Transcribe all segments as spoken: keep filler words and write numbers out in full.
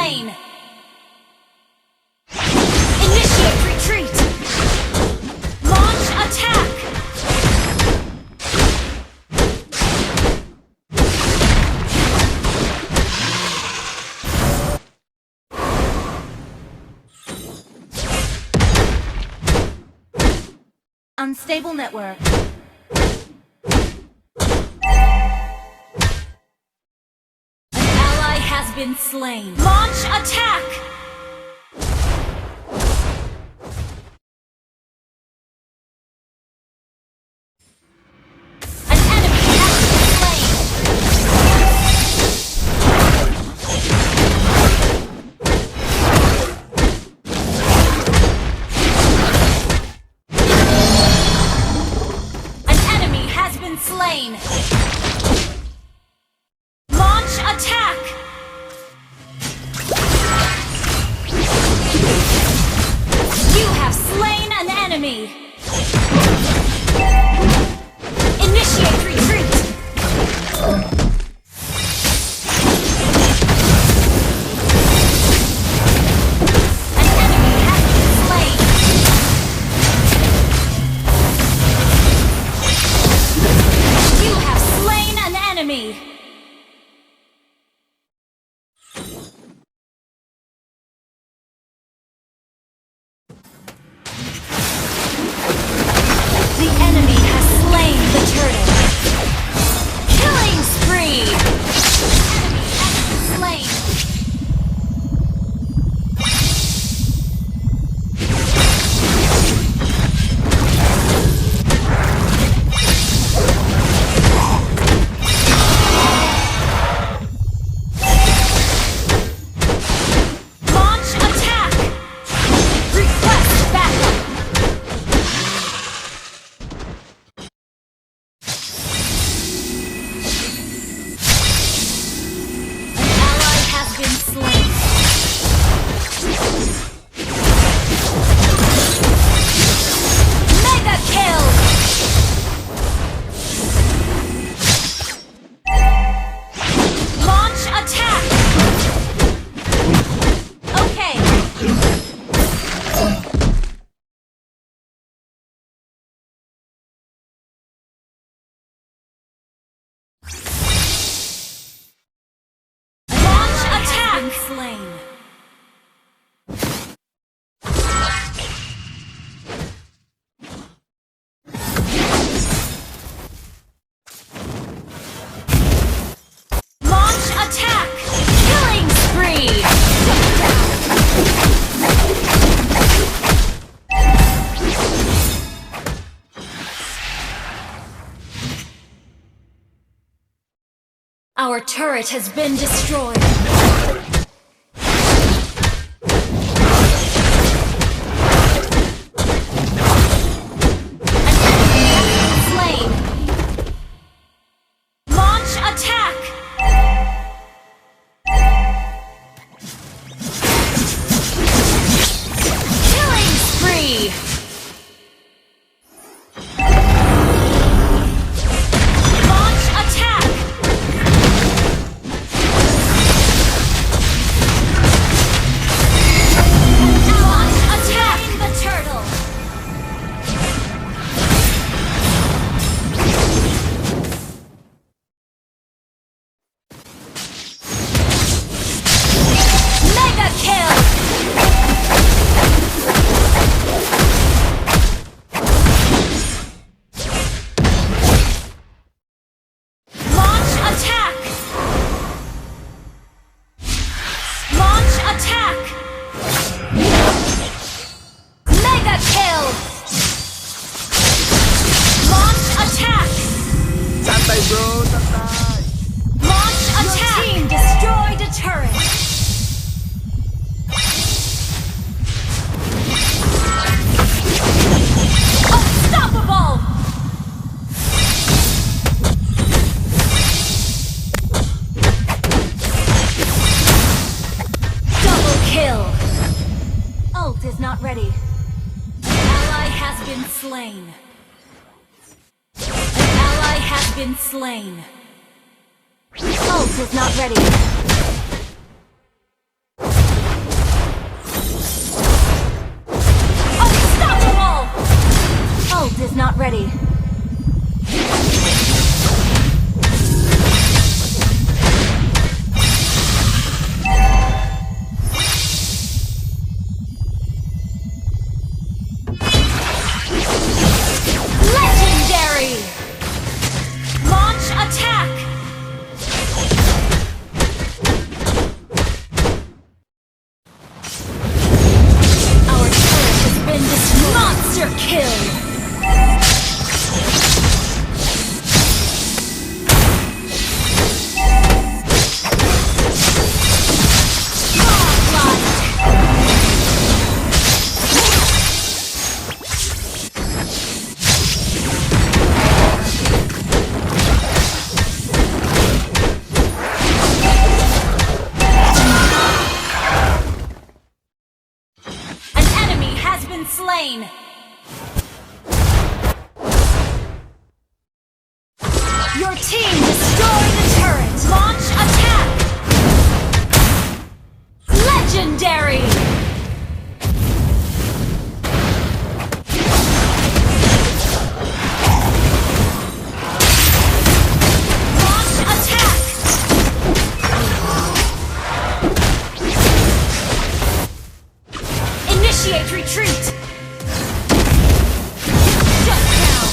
Initiate retreat! Launch attack! Unstable network. An ally has been slain. Launch attack! An enemy has been slain. An enemy has been slain. Launch attack! You have slain an enemy! Initiate retreat! An enemy has been slain! You have slain an enemy! The enemy has slain the turtle. Killing spree! Enemy has been slain. Launch attack! Request backup! An ally has been slain. Mega kill! Launch attack! Okay. Launch attack! Slain. Launch attack! Killing spree! Our turret has been destroyed. An enemy has been slain. Launch attack! Killing spree! Launch attack! Launch attack! The turtle! Mega kill! Launch attack! Launch attack! Mega kill! Launch attack! Santai, bro, santai. Launch attack! Your team destroyed a turret. Unstoppable! Double kill! Ult is not ready. Ally has been slain. An ally has been slain. Ult is not ready. slain. Your team destroyed the turret. Launch attack. Legendary. Launch attack. Initiate retreat. Shut down.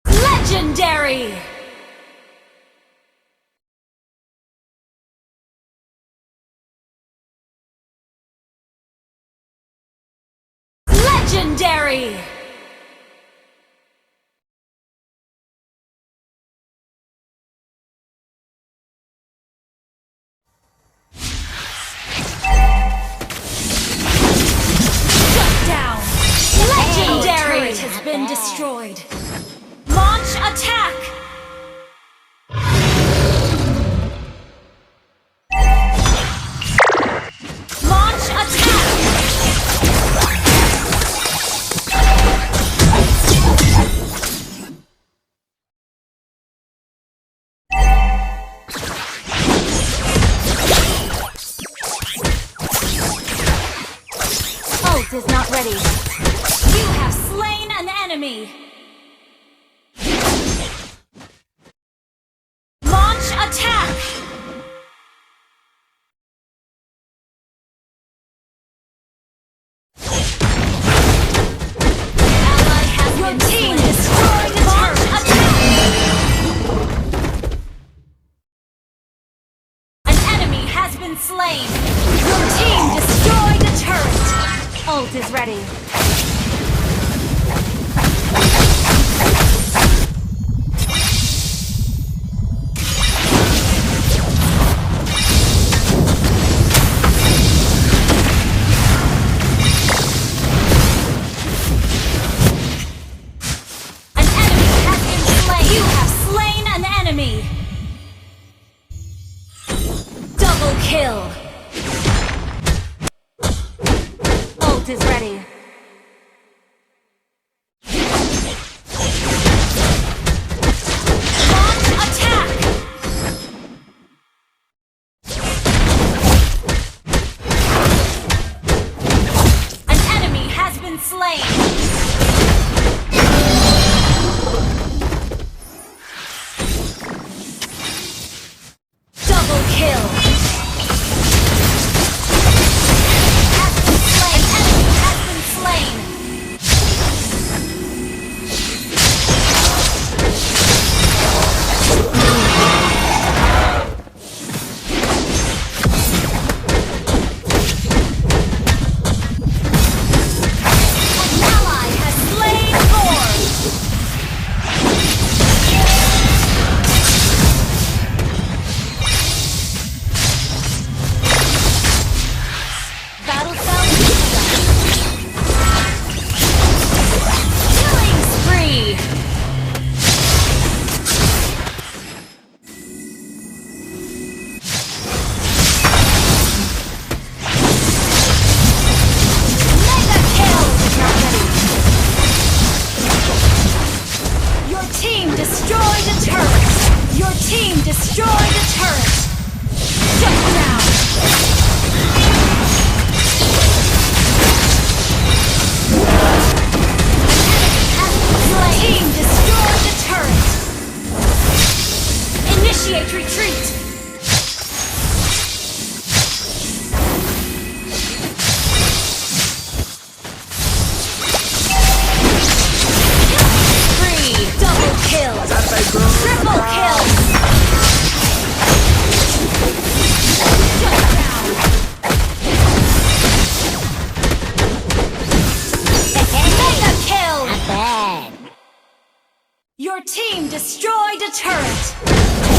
Legendary. Legendary. Shut down. Legendary. Turret has been destroyed. Launch attack. Launch attack. Ult is not ready. You have slain an enemy. Launch attack. Your team destroyed the turret. An enemy has been slain. Your team destroyed the turret. Ult is ready. An enemy has been slain. You have slain an enemy. Double kill. Ult is ready. Launch attack. An enemy has been slain. Double kill. Has been slain. Enemy has been slain. An ally has slain Thor. Battle sound. Killing spree. Mega kill. Your team destroyed a turret. Your team destroyed a turret. Shut down. Your team destroyed a turret. Initiate retreat. Spree! Double kill! Triple kill! Shut down! Mega kill! Your team destroyed a turret!